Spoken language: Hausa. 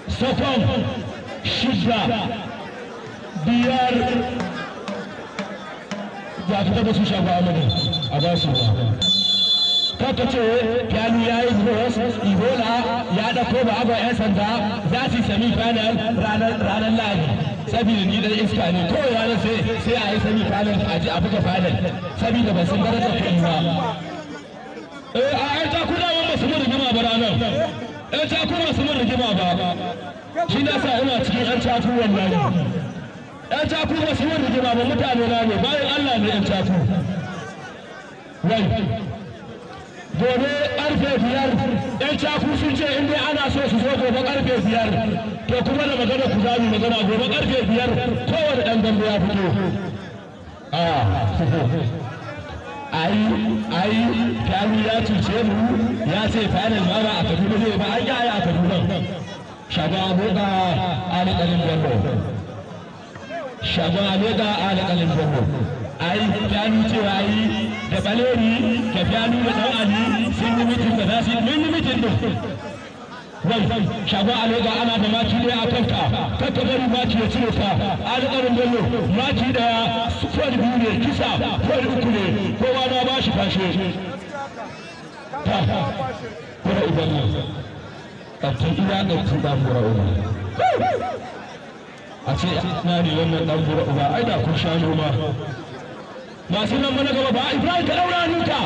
Sakon 6, 5. Za ka taɓa su shafa amini a ba su ba. Kaka ce Kyanu ya yi bros, Ebola ya ɗauko ba abin 'yan sanda za su yi semi final ranar Lahadi. Saboda ni dan iska ne, kawai ranar sai a yi semi final, a ji a buga final, saboda ban san darajar kuɗi ba. Eh, a ai ta kuna mun ba su mun rigima ba ranar. Eh, ta kuma su mun rigima ba. Shi na sa ina cikin 'yan cafu wallahi. 'Yan cafu ba su mun rigima ba, mutane na ne, bayan Allah ne 'yan cafu. Wai. Gobe karfe 5, 'yan cafu sun ce in dai ana so su zo gobe karfe 5, to kuma da magana ku za mu magana gobe karfe 5, kowane ɗan dambe ya fito. Ai ai Kyanu ya cuce mu, ya ce final ma ba a Kaduna zai ba, an yi a Kaduna. Shagon Aboka Alƙalin Bello, Shagon Aboka Alƙalin Bello. Ai Kyanu cewa ai da Baleri da Kyanu da Dan Ali sun yi meeting da za su yi meeting din. Wai Shagon Aloga, ana da maki ɗaya a kanka, kakka bari maki ya cire ka. Alƙarin Bello, maki ɗaya, kwal biyu ne kisa, kwal uku ne, kowa na ba shi fashe ta kura uban nan ƙarfin iya ƙarfin ɗan bura uba. A ce na ne wannan ɗan bura uba, ai da kun sha noma masu nan mana gaba ba. Ibrahim, ka ɗaura hannunka.